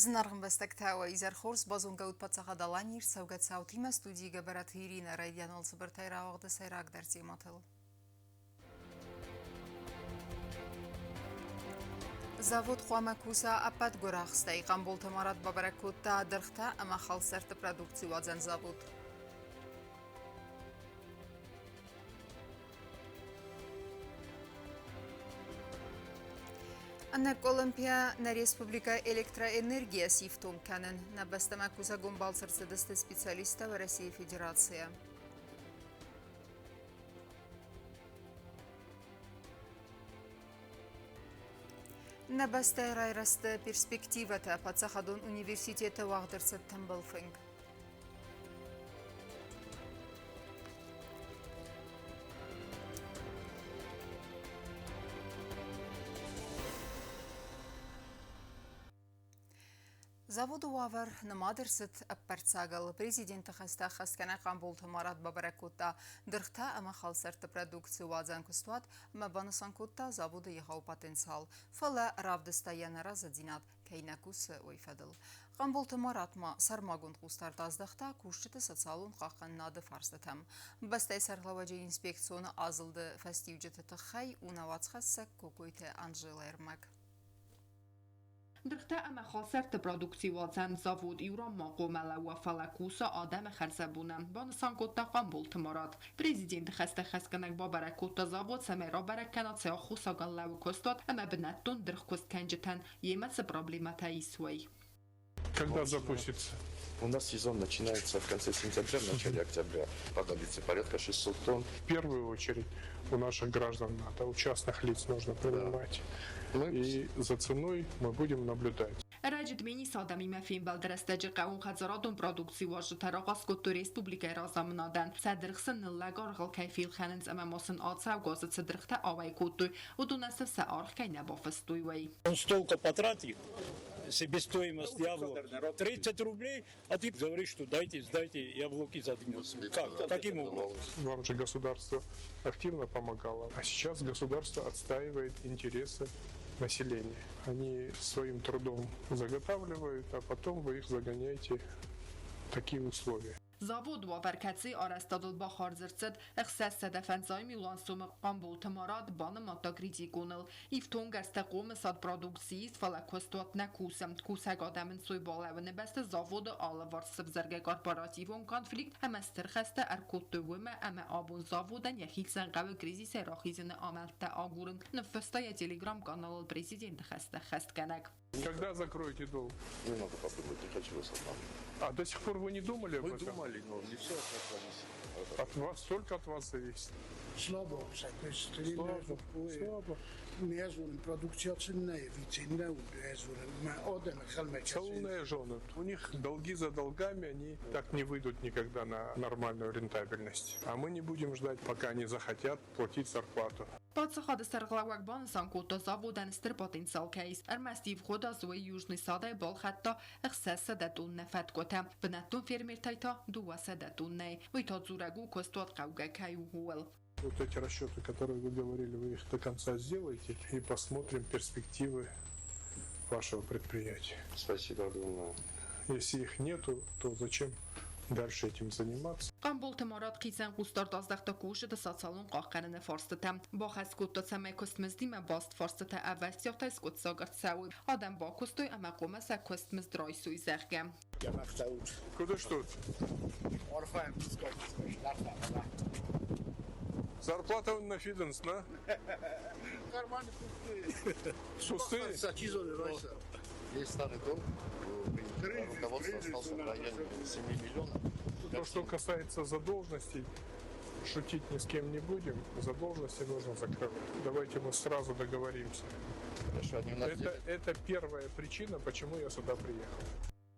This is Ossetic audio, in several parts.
Зынаргъ ӕмбӕстӕгтӕ, уӕ изӕр хорз, базонгӕ ут Паддзахад Аланийы ӕрцӕугӕ цаутимӕ студийы Гӕбӕраты Иринӕ райдианыл цыбыртӕй рауагъды сӕйрагдӕр темӕтыл. Завод хъуамӕ куса ӕппӕт гуырахстӕй. Хъамболты Марат бабӕрӕг кодта дыргътӕ ӕмӕ халсӕртты продукци уадзӕн завод. Ӕнӕкъуылымпыйӕ нӕ республикӕ электроэнергийӕ сифтонг кӕнын. Нӕ бӕстӕмӕ кусӕгон балц ӕрцыдысты специалисттӕ Уӕрӕсейы Федерацийӕ. Нӕ бӕстӕйы райрӕзты перспективӕтӕ паддзахадон университеты уагъд ӕрцыд тымбыл фынг. Заводы уавӕр нымад ӕрцыд ӕппӕрццагыл. Президенты хӕстӕ ӕххӕстгӕнӕг Хъамболты Марат бабӕрӕг кодта дыргътӕ ӕмӕ халсӕртты продукци уадзӕн куыстуат ӕмӕ банысан кодта заводы егъау потенциал, фӕлӕ равдыста йӕ нӕразыдзинад кӕй нӕ кусы, уый фӕдыл. Хъамболты Марат ма сӕрмагонд хъусдард аздӕхта кусджыты социалон хъахъхъӕнынады фарстытӕм. Бӕстӕйы сӕргълӕууӕджы инспекцион азылды фӕстиуджыты тыххӕй у нӕ уацхӕссӕг Кокойты Анжелӕ ӕрмӕг. Дыргътӕ ӕмӕ халсӕртты продукци уадзӕн завод иу ранмӕ хъуамӕ лӕууа, фӕлӕ куса адӕмы хӕрзӕбонӕн, банысан кодта Хъамболты Марат. Президенты хӕстӕ хӕсгӕнӕг бабӕрӕг кодта завод, цӕмӕй рабӕрӕг кӕна цы аххосагӕн лӕууы куыстуат ӕмӕ бынӕттон дыргъкуыстгӕнджытӕн йемӕ цы проблемӕтӕ ис, уый. Когда запустится? У нас сезон начинается в конце сентября, в начале октября. Понадобится порядка 600 тонн. В первую очередь у наших граждан надо, у частных лиц нужно принимать. Мы И за ценой мы будем наблюдать. Ӕрӕджы Тбилисы адӕмимӕ фембӕлды рӕстӕджы хъӕууонхӕдзарадон продукци уарзджытӕ рахъаст кодтой республикӕйы разамынадӕн, сӕ дыргъ сын ныллӕг аргъыл кӕй фелхӕнынц ӕмӕ ма сын ацӕугӕ азы цы дыргътӕ ауӕй кодтой, уыдонӕн сын сӕ аргъ кӕй нӕ бафыстой, уый. Он столько потратил, себестоимость яблок 30 рублей, а ты говоришь, что дайте, сдайте яблоки за 12. Как? Каким образом? Вам же государство активно помогало, а сейчас государство отстаивает интересы населения. Они своим трудом заготавливают, а потом вы их загоняете в такие условия. Завод уавӕр кӕцыйы арӕзтадыл бахардз ӕрцыд 650 милуан сомы Хъамболты Марат банымадта критиконыл. Ифтонггӕрзтӕ хъомысад продукци ис, фӕлӕ куыстуат нӕ кусы. Кусӕг адӕмы ӕнцой балӕууыны бӕсты заводы алыварс сывзӕргӕ корпоративон конфликт ӕмӕ стыр хӕстӕ ӕркодтой уымӕ, ӕмӕ абон заводӕн йӕхицӕн хъӕуы кризисӕй рахизыны амӕлттӕ агурын, ныффыста йӕ телеграм-каналыл президенты хӕстӕ ӕххӕстгӕнӕг. Когда закроете долг? Немного подумать, не хочу вас обманывать. А до сих пор вы не думали об Мы этом? думали, но не все от нас зависит. От вас, только от вас зависит. Слабо, Слабо, слабо. Целные жены. У них долги за долгами, они так не выйдут никогда на нормальную рентабельность. А мы не будем ждать, пока они захотят платить зарплату. Паддзахады сӕргълӕууӕг банысан кодта, заводӕн стыр потенциал кӕй ис. Ӕрмӕст ивгъуыд аз уый Южный садӕй балхӕдта 600 тоннӕ фӕткъуытӕ, бынӕттон фермертӕй та 200 тоннӕйы. Уый та дзурӕг у, куыстуат хъӕугӕ кӕй у, ууыл. Вот эти расчеты, которые вы говорили, вы их до конца сделаете и посмотрим перспективы вашего предприятия. Спасибо огромное. Если их нету, то зачем дальше этим заниматься? Хъамболты Марат хицӕн хъусдард аздӕхта кусджыты социалон хъахъхъӕныны фарстытӕм. Бахӕс кодта, цӕмӕй куыстмыздимӕ баст фарстытӕ ӕвӕстиатӕй скъуыддзаг ӕрцӕуой. Адӕм бакуыстой ӕмӕ хъуамӕ сӕ куыстмызд райсой, зӕгъгӕ. Куыд стут? Зарплата на фидынц, на? Карманы пустые. Пустые? Есть старый долг, руководство остался в районе 7 миллионов. То, что касается задолженностей, шутить ни с кем не будем. Задолженности нужно закрывать. Давайте мы сразу договоримся. Хорошо, они у нас Это, это первая причина, почему я сюда приехал.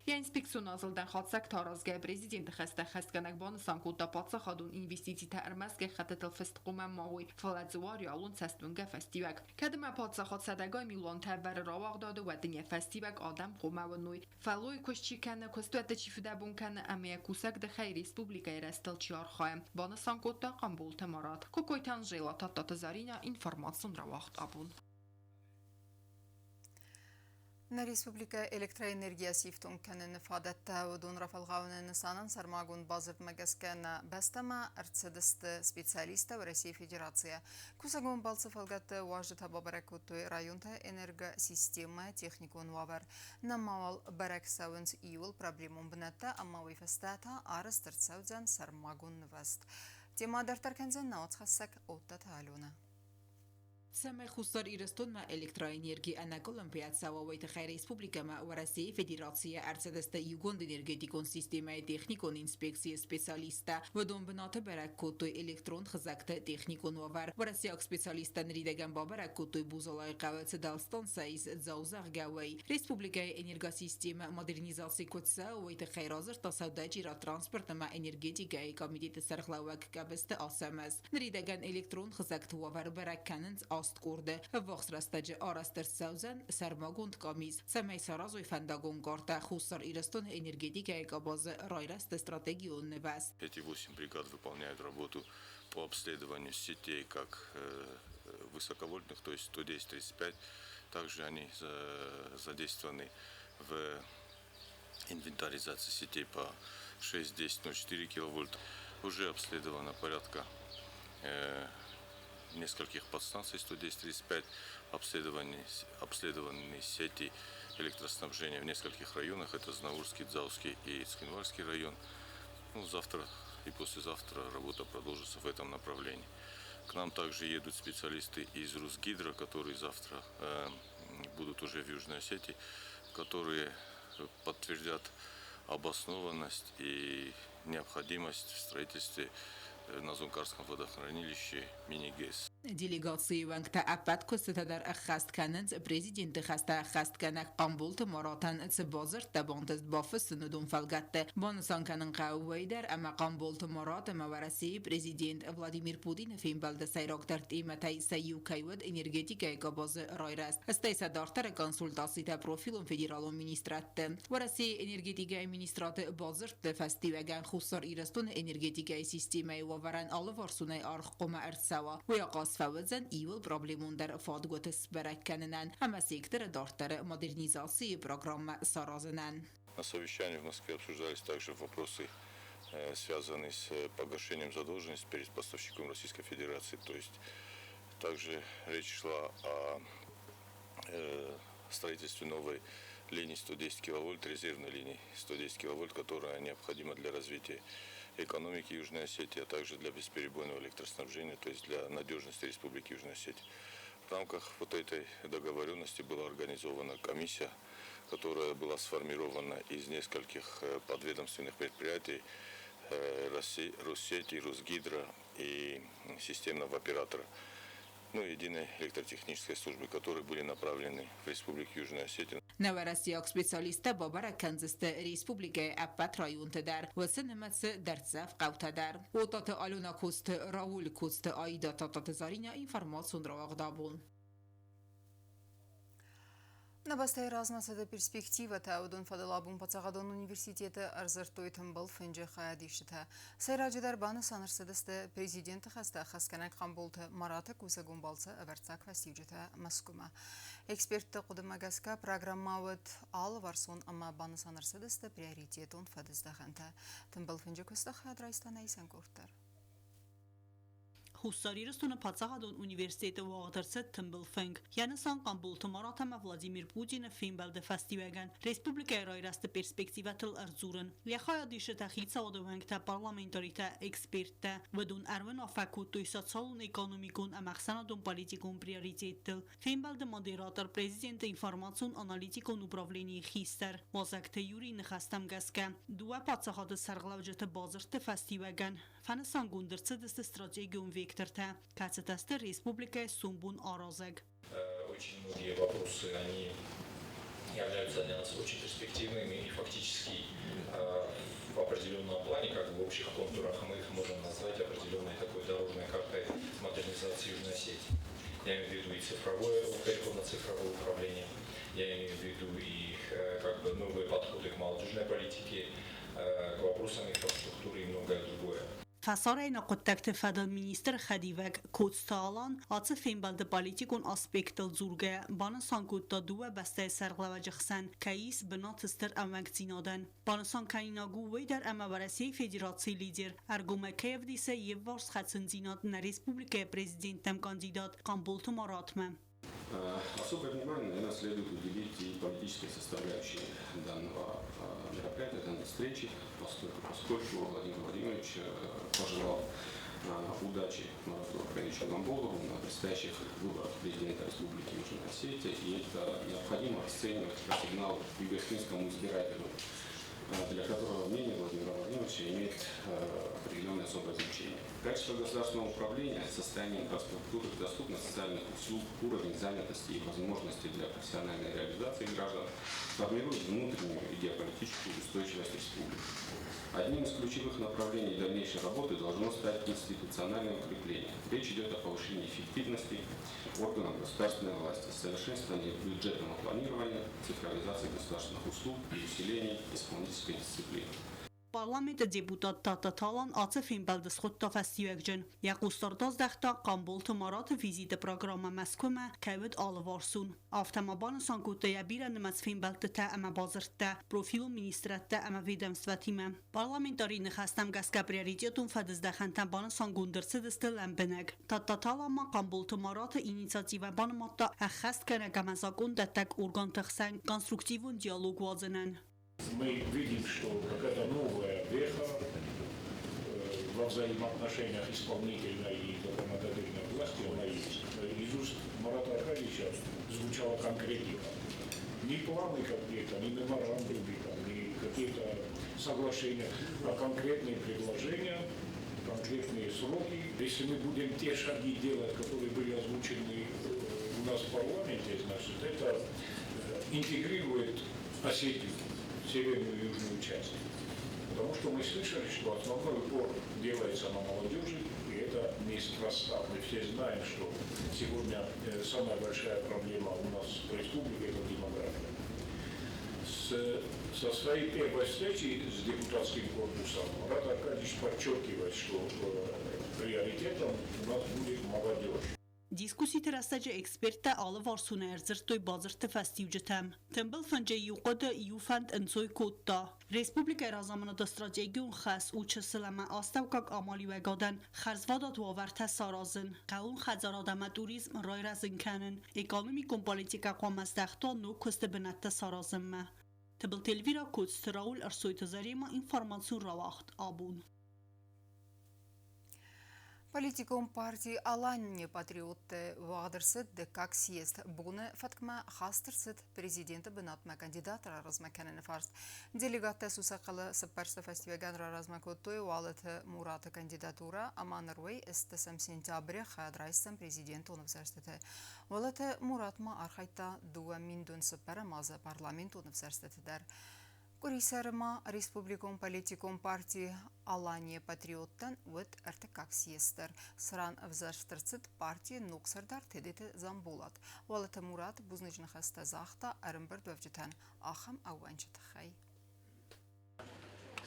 Йӕ инспекцион азылдӕн хатдзӕгтӕ аразгӕ президенты хӕстӕ ӕххӕстгӕнӕг банысан кодта паддзахадон инвестицитӕ ӕрмӕст гӕххӕттытыл фыст хъуамӕ ма уой, фӕлӕ дзы уа реалон цӕстуынгӕ фӕстиуӕг. Кӕд ӕмӕ паддзахад сӕдӕгай милуантӕ ӕвӕры рауагъдады, уӕд ын йӕ фӕстиуӕг адӕм хъуамӕ уыной. Фӕллойы куыст чи кӕны, куыстуӕтты чи фыдӕбон кӕны ӕмӕ йӕ кусӕг дыхӕй республикӕйы рӕзтыл чи архайы, банысан кодта Хъамболты Марат. Кокойты Анжела, Тадтаты Заринӕ, информацион рауагъд абон. Нӕ республикӕ электроэнергийӕ сифтонг кӕныны фадӕттӕ уыдон рафӕлгъауыны нысанӕн сӕрмагонд бадзырдмӕ гӕсгӕ нӕ бӕстӕмӕ ӕрцыдысты специалисттӕ Уӕрӕсейы Федерацийӕ. Кусӕгон балцы фӕлгӕтты уазджытӕ бабӕрӕг кодтой районты энергосистемӕйы техникон уавӕр. Нӕма уал бӕрӕг цӕуынц иууыл проблемон бынӕттӕ ӕмӕ уый фӕстӕ та арӕзт ӕрцӕудзӕн сӕрмагонд нывӕзт. Темӕ дарддӕр кӕндзӕн нӕ уацхӕссӕг Оттаты Аленӕ. Цӕмӕй Хуссар Ирыстонмӕ электроэнерги ӕнӕкъуылымпыйӕ цӕуа, уый тыххӕй республикӕмӕ Уӕрӕсейы Федерацийӕ ӕрцыдысты иугонд энергетикон системӕйы техникон инспекцийы специалисттӕ. Уыдон бынаты бӕрӕг кодтой электрон хызӕгты техникон уавӕр. Уӕрӕсейаг специалисттӕ ныридӕгӕн бабӕрӕг кодтой Бузалайы хъӕуы цы дӕлстанцӕ ис Дзау, зӕгъгӕ, уый. Республикӕйы энергосистемӕ модернизаци куыд цӕуы, уый тыххӕй радзырдта сӕудӕджерад, транспорт ӕмӕ энергетикӕйы комитеты сӕргълӕууӕг Гӕбысты Ацӕмӕз. Ныридӕгӕн электрон хызӕгты уавӕр бӕрӕг кӕнынц аст къорды. Ӕввахс рӕстӕджы арӕзт ӕрцӕудзӕн сӕрмагонд къамис, цӕмӕй саразой фӕндагон картӕ Хуссар Ирыстоны энергетикӕйы къабазы райрӕзты стратегион нывӕзт. Эти восемь бригад выполняют работу по обследованию сетей как высоковольтных, то есть 110-35. Также они задействованы в инвентаризации сетей по 6,10,04 киловольт. Уже обследовано порядка нескольких подстанций 110-35, обследованы сети электроснабжения в нескольких районах. Это Знаурский, Дзауский и Цхинвальский район. Ну, завтра и послезавтра работа продолжится в этом направлении. К нам также едут специалисты из Русгидро, которые завтра будут уже в Южной Осетии, которые подтвердят обоснованность и необходимость в строительстве на Зункарском водохранилище мини-ГЭС. Делегацийы уӕнгтӕ ӕппӕт куыстытӕ дӕр ӕххӕст кӕнынц президенты хӕстӕ ӕххӕстгӕнӕг Хъамболты Маратӕн цы бадзырдтӕ бантыст бафыссын, уыдон фӕлгӕтты. Банысан кӕнын хъӕуы уый дӕр, ӕмӕ Хъамболты Марат ӕмӕ Уӕрӕсейы президент Владимир Путины фембӕлды сӕйрагдӕр темӕтӕй сӕ иу кӕй уыд энергетикӕйы къабазы райрӕзт, стӕй сӕ дарддӕры консультацитӕ профилон федералон министрадты. Уӕрӕсейы энергетикӕйы министрады бадзырдты фӕстиуӕгӕн Хуссар Ирыстоны энергетикӕйы системӕйы уавӕрӕн алыварсонӕй аргъ хъуамӕ ӕрцӕуа. Уый ахъаз фӕуыдзӕн иууыл проблемондӕр фадгуыты сбӕрӕг кӕнынӕн ӕмӕ секторы дарддӕры модернизацийы программӕ саразынӕн. На совещании в Москве обсуждались также вопросы, связанные с погашением задолженности перед поставщиком Российской Федерации. То есть также речь шла о строительстве новой линии 110 киловольт, резервной линии 110 киловольт, которая необходима для развития экономики Южной Осетии, а также для бесперебойного электроснабжения, то есть для надежности Республики Южная Осетия. В рамках вот этой договоренности была организована комиссия, которая была сформирована из нескольких подведомственных предприятий Россети, Русгидро и системного оператора, ну, единой электротехнической службы, которые были направлены в Республику Южная Осетия. Нӕ уӕрӕсейаг специалисттӕ бабӕрӕг кӕндзысты республикӕйы ӕппӕт районты дӕр, уыцы нымӕцы дӕрддзӕф хъӕутӕ дӕр. Отаты Алена Коцты Рауль Коцты Аида Тадтаты Заринӕ информацион рауагъд абон. Нӕ бӕстӕйы размӕцыды перспективӕтӕ уыдон фӕдыл абон паддзахадон университеты ӕрдзырдтой тымбыл фынджы хайадисджытӕ. Сӕйраджыдӕр банысан ӕрцыдысты президенты хӕстӕ ӕххӕстгӕнӕг Хъамболты Мараты кусӕгон балцы ӕвӕрццаг фӕстиуджытӕ Мӕскуымӕ. Экспертты хъуыдымӕ гӕсгӕ программӕ уыд алыварсон ӕмӕ банысан ӕрцыдысты приоритетон фӕдыздӕхӕнтӕ. Тымбыл фынджы куысты хайад райста нӕ исӕн къорд дӕр. Хуссар Ирыстоны паддзахадон университеты уагъд ӕрцыд тымбыл фынг. Йӕ нысан Хъамболты Марат ӕмӕ Владимир Путины фембӕлды фӕстиуӕгӕн республикӕйы райрӕзты перспективӕтыл ӕрдзурын. Йӕ хайадисджытӕ хицауады уӕнгтӕ, парламентаритӕ, эксперттӕ. Уыдон ӕруынаффӕ кодтой социалон-экономикон ӕмӕ ӕхсӕнадон-политикон приоритеттыл. Фембӕлды модератор президенты информацион-аналитикон управленийы хистӕр Уазӕгты Юрийы ныхӕстӕм гӕсгӕ, дыууӕ паддзахады сӕргълӕуджыты бадзырдты фӕстиуӕгӕн фӕнысангонд ӕрцыдысты стратегион вектортӕ, кӕцытӕ сты республикӕйы сомбон аразӕг. Очень многие вопросы, они являются для нас очень перспективными и фактически в определенном плане, как бы в общих контурах, мы их можем назвать определенной такой дорожной картой модернизации Южной Осетии. Я имею в виду и цифровое, переход на цифровое управление, я имею в виду и как бы новые подходы к молодежной политике, к вопросам инфраструктуры и многое другое. Фӕсарӕйнаг хъуыддӕгты фӕдыл министры хӕдивӕг Коцты Алан ацы фембӕлды политикон аспектыл дзургӕйӕ банысан кодта дыууӕ бӕстӕйы сӕргълӕууӕджы хсӕн кӕй ис бынат стыр ӕууӕнкдзинадӕн. Банысан кӕнинаг у уый дӕр, ӕмӕ Уӕрӕсейы Федерацийы лидер ӕргомӕй кӕй ӕвдисы йе вварс хӕцындзинад нӕ республикӕйы президенттӕм кандидат Хъамболты Маратмӕ. Особое внимание, наверное, следует уделить и политической составляющей данного мероприятия, данной встречи, поскольку Владимир Владимирович пожелал удачи Марату Аркадьевичу Гамболову на предстоящих выборах президента Республики Южная Осетия, и это необходимо расценивать как сигнал юго-осетинскому избирателю, для которого мнение Владимира Владимировича имеет определенное особое значение. Качество государственного управления, состояние инфраструктуры, доступность социальных услуг, уровень занятости и возможности для профессиональной реализации граждан формируют внутреннюю и геополитическую устойчивость республики. Одним из ключевых направлений дальнейшей работы должно стать институциональное укрепление. Речь идет о повышении эффективности органов государственной власти, совершенствовании бюджетного планирования, цифровизации государственных услуг и усилении исполнительской дисциплины. Парламенты депутат Тата Талан ацы фембӕлды схуыдта фӕстиуӕгджын. Йӕ хъусдард аздӕхта Хъамболты Мараты визиты программӕ Мӕскуымӕ кӕй уыд алыварсон. Афтӕ ма банысан кодта йӕ бирӕнымӕц фембӕлдтытӕ ӕмӕ бадзырдтӕ профилон министрӕдтӕ ӕмӕ ведомствӕтимӕ. Парламентарийы ныхӕстӕм гӕсгӕ приоритетон фӕдыздӕхӕнтӕ банысангонд ӕрцыдысты лӕмбынӕг. Тата ма Хъамболты Мараты инициативӕ банымадта ӕххӕстгӕнӕг ӕмӕ закъондӕттӕг органты хсӕн конструктивон диалог уадзынӕн. Мы видим, что какая-то новая веха во взаимоотношениях исполнительной и законодательной власти, она есть. Из уст Марата Аркадьевича звучала конкретика. Не планы какие-то, не меморандумы, там, не какие-то соглашения, а конкретные предложения, конкретные сроки. Если мы будем те шаги делать, которые были озвучены у нас в парламенте, значит, это интегрирует Осетию, северную и южную часть. Потому что мы слышали, что основной упор делается на молодежи, и это неспроста. Мы все знаем, что сегодня самая большая проблема у нас в республике – это демография. Со своей первой встречи с депутатским корпусом Марат Аркадьевич подчеркивает, что приоритетом у нас будет молодежь. Дискусситы рӕстӕджы эксперттӕ алыварсонӕй ӕрдзырдтой бадзырдты фӕстиуджытӕм. Тымбыл фынджы иу хъуыды, иу фӕнд ӕнцой кодта. Республикӕйы разамынады стратегион хӕс у чысыл ӕмӕ астӕуккаг амалиуӕгадӕн хӕрзвадат уавӕртӕ саразын, хъӕууон хӕдзарад ӕмӕ туризм райрӕзын кӕнын, экономикон политикӕ хъуамӕ здӕхт уа ног куысты бынӕттӕ саразынмӕ. Тыбылты Эльвира, Коцты Рауль, Ӕрсойты Заремӕ, информацион рауагъд абон. Политикон парти Алания патриотты уагъд ӕрцыд дыккаг съезд. Боны фӕткмӕ хаст ӕрцыд президенты бынатмӕ кандидат раразмӕ кӕныны фарст. Делегаттӕ сусӕгхъӕлы цыппӕрсты фӕстиуӕгӕн раразмӕ кодтой Уалыты Мураты кандидатурӕ ӕмӕ ныр уый 8 сентябры хӕд райсдзӕн президентон ӕвзӕрстыты. Уалыты Мурат ма архайдта 2004 азы парламентон ӕвзӕрстыты дӕр. Къуырисӕры ма республикон политикон парти Алания патриоттӕн уыд ӕртыккаг съезд дӕр, цыран ӕвзӕрст ӕрцыд партийы ног сӕрдар Тедеты Дзамболат. Уалыты Мурат бузныджы ныхӕстӕ загъта ӕрӕмбырдуӕвджытӕн ахӕм ӕууӕнчы тыххӕй.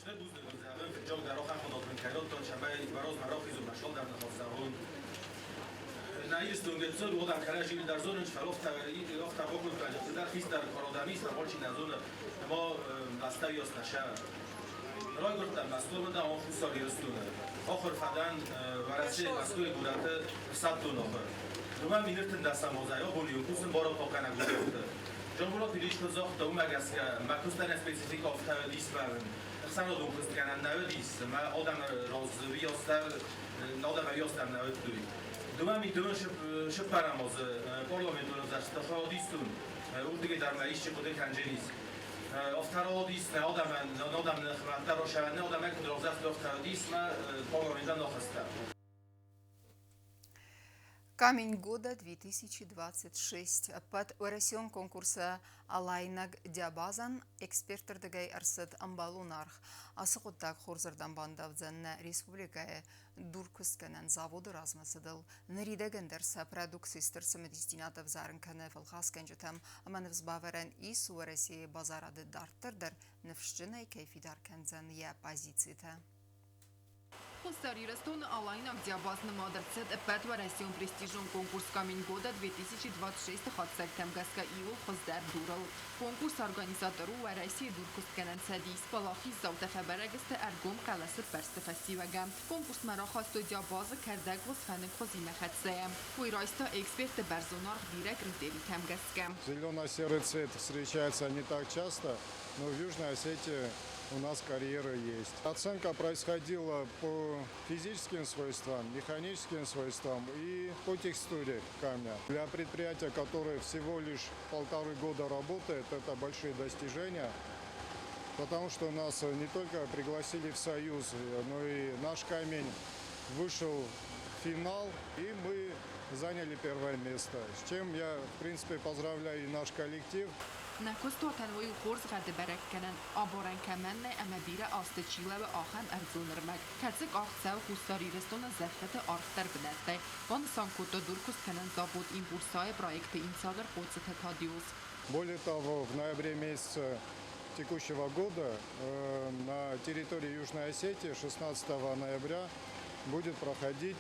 Стыр бузныг уын зӕгъын, фыццаг дӕр ахӕм кӕрӕттон, цӕмӕй бӕрозмӕ рахизон мӕ сӕлдар ныхас зӕгъон. Нӕ Ирыстон гыццыл уодам кӕрӕдзи дӕр зонынц, фӕлӕ офтӕ бакодта, фылдӕр хистӕр кародамист, алчи нӕ зоны, ӕмӕ астӕуйас нӕ сӕ. Райгуырдтӕн Мӕскуымӕ дӕр Хуссар Ирыстоны. Ахуыр фӕдӕн Уӕрӕсейы Мӕскуыйы горӕты ӕфсӕддон ахуыр. Уымӕн миныртындӕсӕм азӕй абон-иу кусын барадхъахъхъӕнӕг горӕты. Джамбулат Ильич куыд загъта, уымӕ гӕсгӕ мӕ куыстӕн йӕ спецификӕ афтӕ уыдис мӕ ӕхсӕнадон куыстгӕнӕн нӕ уыдис, мӕ адӕмы раз уыйас дӕр адӕмы уыйас дӕр нӕ уыдтой. Дыууӕ мин цыппӕрӕм азы парламентон ӕвзӕрстыты хайадистон, уырдыгӕй дӕр мӕ исчи хъуыды кӕндженис. Афтӕ рауадис нӕ адӕмӕн, нӕ адӕмы ныхмӕ, афтӕ росӕ, нӕ адӕмӕй куыд равзӕрстой, афтӕ уыдис мӕ парламентӕн ахӕстӕ. Камень года 2026. Ӕппӕт уӕрӕсеон конкурсы Алайнаг диабазӕн экспертырдыгӕй ӕрцыд ӕмбӕлон аргъ. Ацы хъуыддаг хорзырдӕм бандавдзӕн нӕ республикӕйы дуркуыстгӕнӕн заводы размӕцыдыл. Ныридӕгӕн дӕр сӕ продукци стыр цымыдисдзинад ӕвзарын кӕны фӕлхасгӕнджытӕм ӕмӕ ныфс бавӕрӕн ис Уӕрӕсейы базарады дарддӕр дӕр ныфсджынӕй кӕй фидар кӕндзӕн йӕ позицитӕ. Хуссар Ирыстоны Алайнаг диабаз нымад ӕрцыд ӕппӕтуӕрӕсеон престижон конкурс «Камень года 2026-ы хатдзӕгтӕм гӕсгӕ иууыл хуыздӕр дурыл. Конкурсы организатор у Уӕрӕсейы дуркуыстгӕнӕн цӕдис. Уӕлахиздзаутӕ фӕбӕрӕг сты ӕргом хъӕлӕсы бӕрцты фӕстиуӕгӕн. Конкурсмӕ рахастой диабазы кӕрдӕггъуыз фӕныкгъуызимӕ хӕццӕйӕ. Уый райста экспертты бӕрзон аргъ бирӕ критеритӕм гӕсгӕ. Зелено-серый цвет встречается не так часто, но в Южной Осетии у нас карьеры есть. Оценка происходила по физическим свойствам, механическим свойствам и по текстуре камня. Для предприятия, которое всего лишь 1,5 года работает, это большие достижения, потому что нас не только пригласили в Союз, но и наш камень вышел в финал, и мы заняли первое место. С чем я, в принципе, поздравляю и наш коллектив. Нӕ куыстуатӕн уый у хорз гъӕды бӕрӕггӕнӕн. Абарӕн кӕмӕн нӕй ӕмӕ бирӕ азты чи лӕууы, ахӕм ӕрдзон ӕрмӕг, кӕцы къахт цӕуы Хуссар Ирыстоны зӕххыты арфдӕр бынӕттӕй, банысан кодта дуркуыстгӕнӕн завод «Импульс-А»-йы проекты инициатор Хъоцыты Тадеоз. Более того, в ноябре месяце текущего года на территории Южной Осетии 16 ноября будет проходить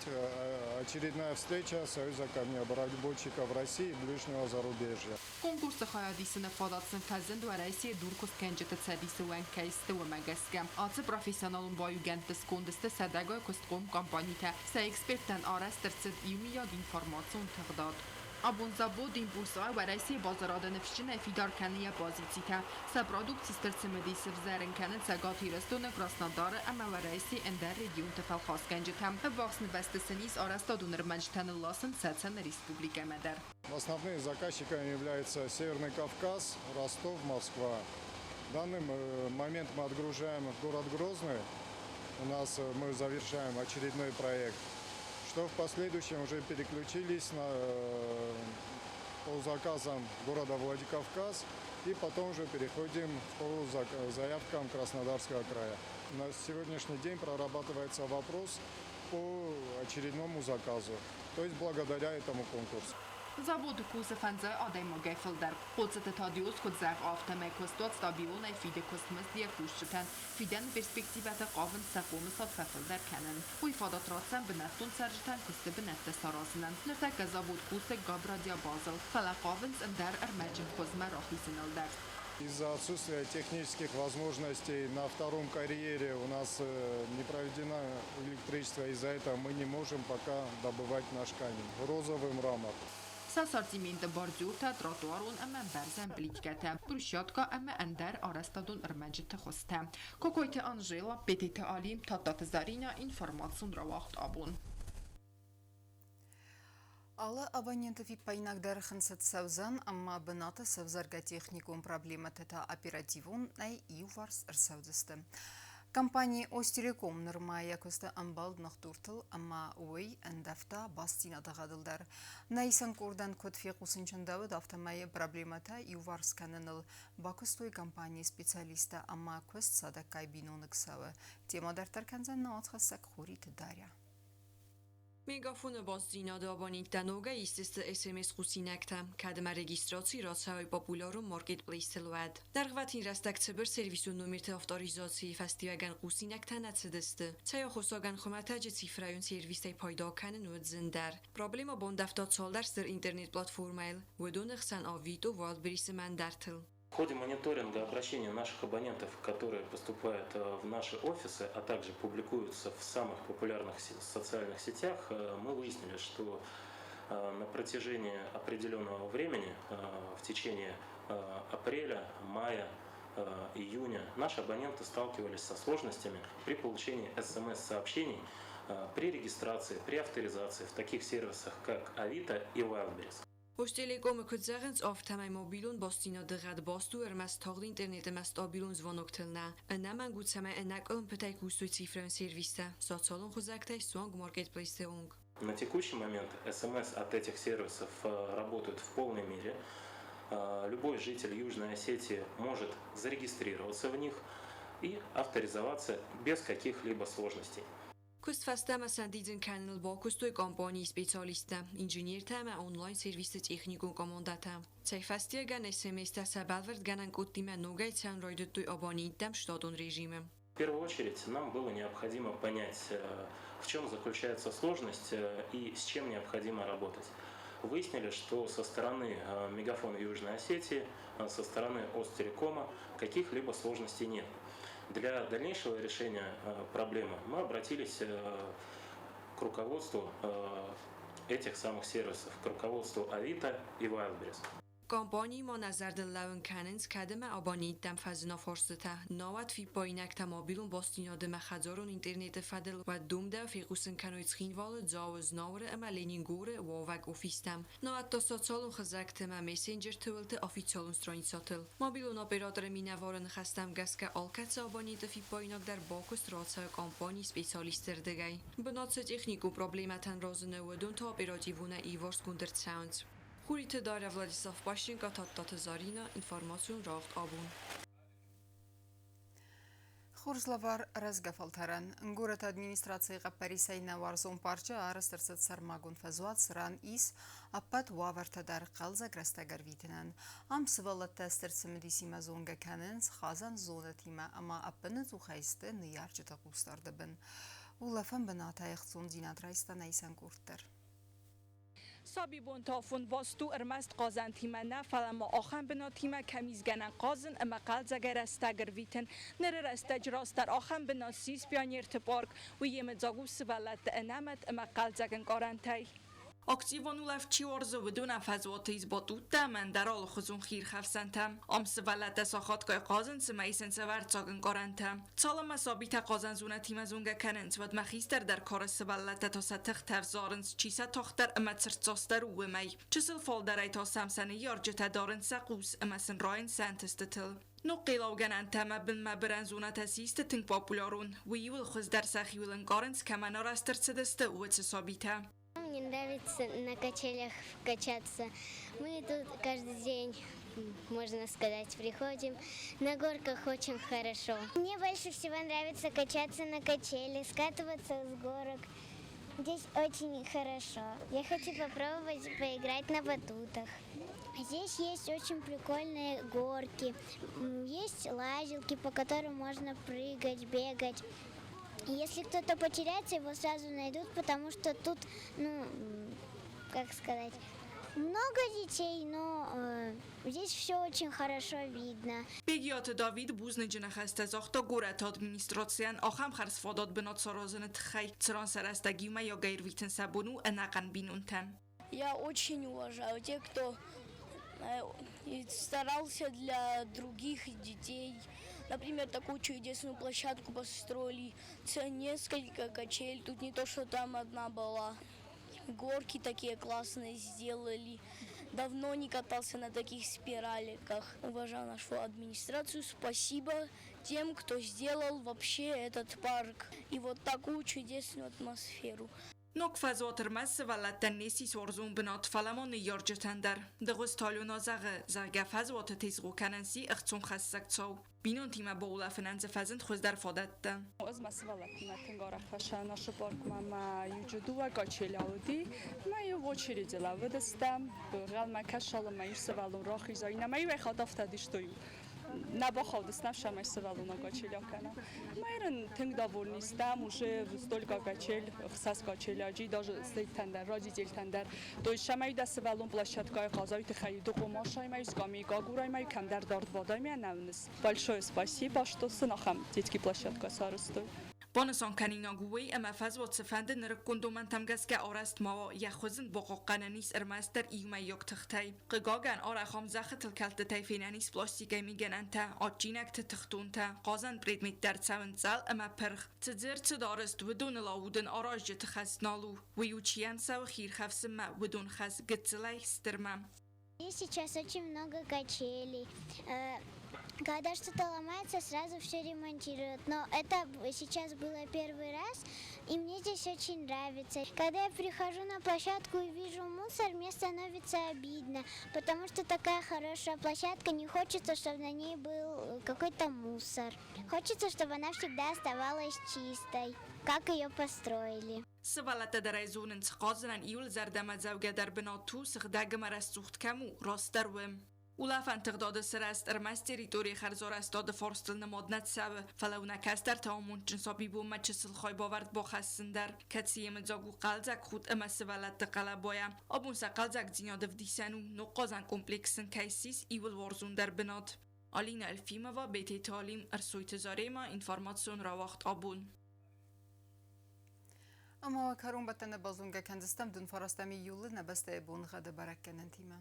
очередная встреча Союза камнеобработчиков России и ближнего зарубежья. Конкурсы хайадисыны фадат сын фӕзынд Уӕрӕсейы дуркуыстгӕнджыты цӕдисы уӕнг кӕй сты, уымӕ гӕсгӕ. Ацы профессионалон баиугӕндты сконды сты сӕдӕгай куыстхъом компанитӕ. Сӕ эксперттӕн арӕзт ӕрцыд иумиаг информацион тыгъдад. Абон завод «Импульс-А» Уӕрӕсейы базарады ныфсджынӕй фидар кӕны йӕ позицитӕ. Сӕ продукци стыр цымыдис ӕвзӕрын кӕны Цӕгат Ирыстоны, Краснодары ӕмӕ Уӕрӕсейы ӕндӕр регионты фӕлхасгӕнджытӕм. Ӕввахс нывӕзты сын ис арӕзтадон ӕрмӕджытӕ нылласын Цӕцӕны республикӕмӕ дӕр. Основными заказчиками являются Северный Кавказ, Ростов, Москва. В данный момент мы отгружаем в город Грозный. У нас мы завершаем очередной проект. Что в последующем уже переключились по заказам города Владикавказ и потом уже переходим по заявкам Краснодарского края. На сегодняшний день прорабатывается вопрос по очередному заказу, то есть благодаря этому конкурсу. Заводы кусы фӕндзай адӕймагӕй фылдӕр. Хъоцыты Тадеоз куыд зӕгъы, афтӕмӕй куыстуат стабилонӕй фиды куыстмызд йӕ кусджытӕн. Фидӕны перспективӕты хъавынц сӕ хъомысад фӕфылдӕр кӕнын. Уый фадат ратдзӕн бынӕттон цӕрджытӕн куысты бынӕттӕ саразынӕн. Ныртӕккӕ завод кусы габбро-диабазыл, фӕлӕ хъавынц ӕндӕр ӕрмӕджы хуызмӕ рахизыныл дӕр. Из-за отсутствия технических возможностей на втором карьере у нас не проведено электричество, из-за этого мы не можем пока добывать наш камень. Розовый мрамор. Сӕ ассортименты бордюртӕ, тротуарон ӕмӕ ӕмбӕрзӕн плиткӕтӕ, брусчаткӕ ӕмӕ ӕндӕр арӕзтадон ӕрмӕджыты хуызтӕ. Кокойты Анжела, Пететы Али, Тадтаты Заринӕ, информацион рауагъд «Абон». Алы абоненты фиппаинаг дӕр хынцыд цӕудзӕн ӕмӕ бынаты сӕвзӕргӕ техникон проблемӕтӕ та оперативонӕй иуварс ӕрцӕудзысты. Компани «Остелеком» нырма йӕ куысты ӕмбӕлд ныхдуртыл ӕмӕ уый ӕндӕвта бастдзинады гъӕдыл дӕр. Нӕ исӕн къордӕн куыд фехъусынчындӕуыд, афтӕмӕй проблемӕтӕ иуварс кӕныныл бакуыстой компанийы специалисттӕ ӕмӕ куыст цадӕггай биноныг цӕуы. Темӕ дарддӕр кӕндзӕн нӕ уацхӕссӕг Хуриты Дарья. Мегафоны бастдзинады абоненттӕ ногӕй исдзысты СМС-хъусинӕгтӕ, кӕд ӕмӕ регистраци рацӕуой популярон маркетплейстыл, уӕд. Дӕргъвӕтин рӕстӕг цыбыр сервисон номерты авторизацийы фӕстиуӕгӕн хъусинӕгтӕ нӕ цыдысты. Цӕй аххосагӕн хуымӕтӕджы цифрӕйон сервистӕй пайда кӕнын уыд зындӕр. Проблемӕ бандӕвта цалдӕр стыр интернет-платформӕйыл, уыдоны хсӕн Авито, Wildberries ӕмӕ ӕндӕртыл. В ходе мониторинга обращений наших абонентов, которые поступают в наши офисы, а также публикуются в самых популярных социальных сетях, мы выяснили, что на протяжении определенного времени, в течение апреля, мая, июня, наши абоненты сталкивались со сложностями при получении смс-сообщений при регистрации, при авторизации в таких сервисах, как Авито и Wildberries. Остелеком-ы куыд зӕгъынц, афтӕмӕй мобилон бастдзинады гъӕд баст у ӕрмӕст тагъд интернет ӕмӕ стабилон звоноктыл нӕ. Ӕнӕмӕнг у, цӕмӕй ӕнӕкъуылымпытӕй кусой цифрӕйон сервистӕ, социалон хызӕгтӕй суанг маркетплейсты онг. На текущий момент СМС от этих сервисов работают в полной мере. Любой житель Южной Осетии может зарегистрироваться в них и авторизоваться без каких-либо сложностей. Куыст фӕстӕмӕ сӕндидзын кӕныныл бакуыстой компанийы специалисттӕ, инженертӕ ӕмӕ онлайн-сервисты техникон командӕтӕ. Цӕй фӕстиуӕгӕн СМС-тӕ сӕ бӕлвырдгӕнӕн къодтимӕ ногӕй цӕуын райдыдтой абоненттӕм штатон режимы. В первую очередь нам было необходимо понять, в чем заключается сложность и с чем необходимо работать. Выяснили, что со стороны Мегафон Южной Осетии, со стороны Остелекома каких-либо сложностей нет. Для дальнейшего решения проблемы мы обратились к руководству этих самых сервисов, к руководству Авито и Wildberries. Компанийы ма нӕ зӕрдыл лӕууын кӕнынц, кӕд ӕмӕ абоненттӕм фӕзына фарстытӕ, науӕд фиппаинӕгтӕ мобилон бастдзинады ӕмӕ хӕдзарон интернеты фӕдыл, уӕд домдӕуы фехъусын кӕной Цхинвалы, Дзауы, Знауыры ӕмӕ Ленингоры уӕвӕг офистӕм, науӕд та социалон хызӕгты ӕмӕ мессенджерты уылты официалон страницӕтыл. Мобилон операторы минӕвары ныхӕстӕм гӕсгӕ алкӕцы абоненты фиппаинаг дӕр бакуыст рацӕуы компанийы специалистты рдыгӕй. Бынат цы техникон проблемӕтӕн разыны, уыдон та оперативонӕй иуварсгонд ӕрцӕуынц. Хуриты Дарья, Владислав Пащенко, Тадтаты Заринӕ, информацион рауагъд абон. Хорз лӕвар рӕзгӕ фӕлтӕрӕн. Горӕты администрацийы хъӕппӕрисӕй нӕ уарзон парчы арӕзт ӕрцыд сӕрмагонд фӕзуат, цыран ис ӕппӕт уавӕртӕ дӕр хъӕлдзӕг рӕстӕг ӕрвитынӕн. Ам сывӕллӕттӕ стыр цымыдисимӕ зонгӕ кӕнынц хъазӕн зонӕтимӕ ӕмӕ ӕппынӕдзухӕй сты ныййарджыты хъусдарды бын. Улӕфӕн бынатӕй ӕхцондзинад райста нӕ исӕн къорд дӕр. Сабибонты афон баст у ӕрмӕст хъазӕнтимӕ нӕ, фӕлӕ ма ахӕм бынатимӕ, кӕм ис гӕнӕн хъазын ӕмӕ хъӕлдзӕгӕй рӕстӕг ӕрвитын. Ныры рӕстӕджы растдӕр ахӕм бынат ссис Пионерты парк. Уый йемыдзаг у сывӕллӕтты ӕнӕмӕт ӕмӕ хъӕлдзӕг ӕнкъарӕнтӕй. Активон улӕфт чи уарзы, уыдонӕн фӕзуаты ис батуттӕ ӕмӕ ӕндӕр алыхуызон хиирхӕфсӕнтӕ. Ам сывӕллӕттӕ сахатгай хъазынц ӕмӕ исынц ӕвӕрццаг ӕнкъарӕнтӕ. Цалынмӕ сабитӕ хъазӕн зонӕтимӕ зонгӕ кӕнынц, уӕдмӕ хистӕрдӕр кары сывӕллӕттӕ та сӕ тыхтӕ ӕвзарынц, чи сӕ тагъддӕр ӕмӕ цырддзастдӕр у, уымӕй. Чысыл фалдӕрӕй та сӕм сӕ ныййарджытӕ дарынц сӕ хъус ӕмӕ сын райынц сӕ ӕнтыстытыл. Ног хъеллаугӕнӕнтӕ ӕмӕ бынмӕ бырӕн зонӕтӕ систы тынг популярон. Уый иуыл хуыздӕр сӕхиуыл ӕнкъарынц, кӕмӕн арӕзт ӕрцыдысты, уыцы сабитӕ. Мне нравится на качелях качаться. Мы тут каждый день, можно сказать, приходим. На горках очень хорошо. Мне больше всего нравится качаться на качели, скатываться с горок. Здесь очень хорошо. Я хочу попробовать поиграть на батутах. Здесь есть очень прикольные горки, есть лазилки, по которым можно прыгать, бегать. Если кто-то потеряется, его сразу найдут, потому что тут, ну, как сказать, много детей, но здесь все очень хорошо видно. Бегиаты Давид бузныджы ныхӕстӕ загъта горӕты администрацийӕн ахӕм хӕрзфадат бынат саразыны тыххӕй, цыран сӕ рӕстӕг иумӕйагӕй ӕрвитын сӕ бон у ӕнӕхъӕн бинонтӕн. Я очень уважаю тех, кто старался для других детей. Например, такую чудесную площадку построили, несколько качель, тут не то, что там одна была. Горки такие классные сделали. Давно не катался на таких спираликах. Уважаю нашу администрацию. Спасибо тем, кто сделал вообще этот парк и вот такую чудесную атмосферу. Ног фӕзуат ӕрмӕст сывӕллӕттӕн не ссис уарзон бынат, фӕлӕ ма ныййарджытӕн дӕр. Дыгъуызты Алена зӕгъы, зӕгъгӕ, фӕзуаты тезгъо кӕнын си ӕхцонхӕссӕг цау. Бинонтимӕ баулӕфынӕн дзы фӕзынд хуыздӕр фадӕттӕ. Ӕз мӕ сывӕллӕттимӕ тынг арӕх фӕсӕн ацы паркмӕ мӕ иуджы дыууӕ качеля уыди. Мӕ иу очереди лӕууыдыстӕм, богъалмӕ кӕсалынмӕ иу сывӕллон рахиза, иннӕ мӕ иуӕй хатт афтӕ дистой нӕ бахаудыстӕм, цӕмӕй сывӕллон качеля кӕна. Мӕ тынг довольны стӕм, уже столько качель, хсӕз качеляджи, даже стейтӕн дӕр, родительтӕн дӕр. То есть сӕмӕй дӕ сывӕллон площадкӕйы хъазай тыххӕй дыкъомасаймӕ, скамейкагураймӕ, кӕмдӕр дард бадаймӕ нӕ уыныс. Большое спасибо, что сын ахӕм детский площадка сарӕзтой. Банысан кӕнинаг у уый, ӕмӕ фӕзуат цыфӕнды нырыккон домӕнтӕм гӕсгӕ арӕзт ма уа, йӕ хуыз ын бахъахъхъӕнӕн ис ӕрмӕстдӕр иумӕйаг тыхтӕй. Хъыгагӕн, арӕх ам зӕххытыл кӕлдтытӕй фенӕн ис пластикӕй мигӕнӕнтӕ, адджинӕгты тыхтонтӕ, хъазӕн предметтӕ ӕрцӕуынц цъӕл ӕмӕ пырх. Цы дзы ӕрцыд арӕзт, уыдоныл аудын аразджыты хӕс нал у. Уый у чи йӕм цӕуы хиирхӕфсынмӕ, уыдон хӕс гыццылӕй стырмӕ. Сейчас очень много качелей. Когда что-то ломается, сразу все ремонтируют. Но это сейчас было первый раз, и мне здесь очень нравится. Когда я прихожу на площадку и вижу мусор, мне становится обидно, потому что такая хорошая площадка, не хочется, чтобы на ней был какой-то мусор. Хочется, чтобы она всегда оставалась чистой, как ее построили. Сывӕллӕттӕ дӕр ӕй зонынц, хъазынӕн иуыл зӕрдӕмӕдзӕугӕдӕр бынат у, сыгъдӕг ӕмӕ рӕсугъд кӕм у, растдӕр уым. Улӕфӕн тыгъдады сырӕзт ӕрмӕст территорийы хӕрзарӕзтады фарстыл нымад нӕ цӕуы, фӕлӕ у нӕ кӕстӕрты амондджын сабибонмӕ чысыл хайбавӕрд бахӕссын дӕр, кӕцы йемыдзаг у хъӕлдзӕг худт ӕмӕ сывӕллӕтты хъӕлӕбайӕ. Абон сӕ хъӕлдзӕгдзинады ӕвдисӕн у, ног хъазӕн комплекс сын кӕй ссис иууыл уарзондӕр бынат. Алина Эльфимова, Бететы Алим, Ӕрсойты Заремӕ, информацион рауагъд Абон. Ӕмӕ кӕронбӕттӕны базонгӕ кӕндзыстӕм дын фарастӕм июлы нӕ бӕстӕйы боныгъӕды бӕрӕггӕнӕнтимӕ.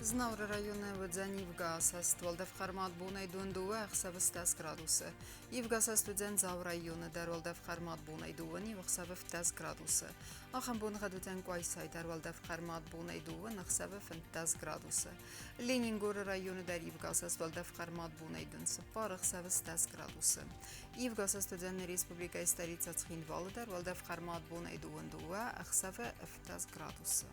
Знауыры районы уыдзӕн ивгӕ асӕст, уӕлдӕф хъӕрмад бонӕй дон дыууӕ, ӕхсӕвы 10 градусы. Ивгӕ асӕст уыдзӕн Дзауы районы дӕр, уӕлдӕф хъӕрмад бонӕй дыууӕ, ӕхсӕвы 10 градусы. Ахӕм боныгъӕд уыдзӕн Къуайсайы дӕр, уӕлдӕф хъӕрмад бонӕй дыууӕ, ӕхсӕвы 15 градусы. Ленингоры районы дӕр ивгӕ асӕст, уӕлдӕф хъӕрмад бонӕй дын цыппар, ӕхсӕвы 10 градусы. Ивгӕ асӕст уыдзӕн нӕ республикӕйы столицӕ Цхинвалы дӕр, уӕлдӕф хъӕрмад бонӕй дыууын дыууӕ, ӕхсӕвы 15 градусы.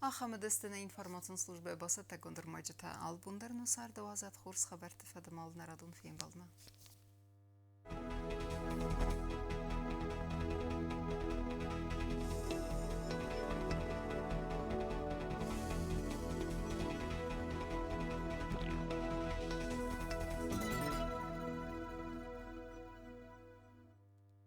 Ахӕм уыдысты нӕ информацион службӕйы бацӕттӕгонд ӕрмӕджытӕ. Алыбон дӕр нӕ царды уадзӕд хорз хабӕртты фӕдыл нӕ радон фембӕлдмӕ.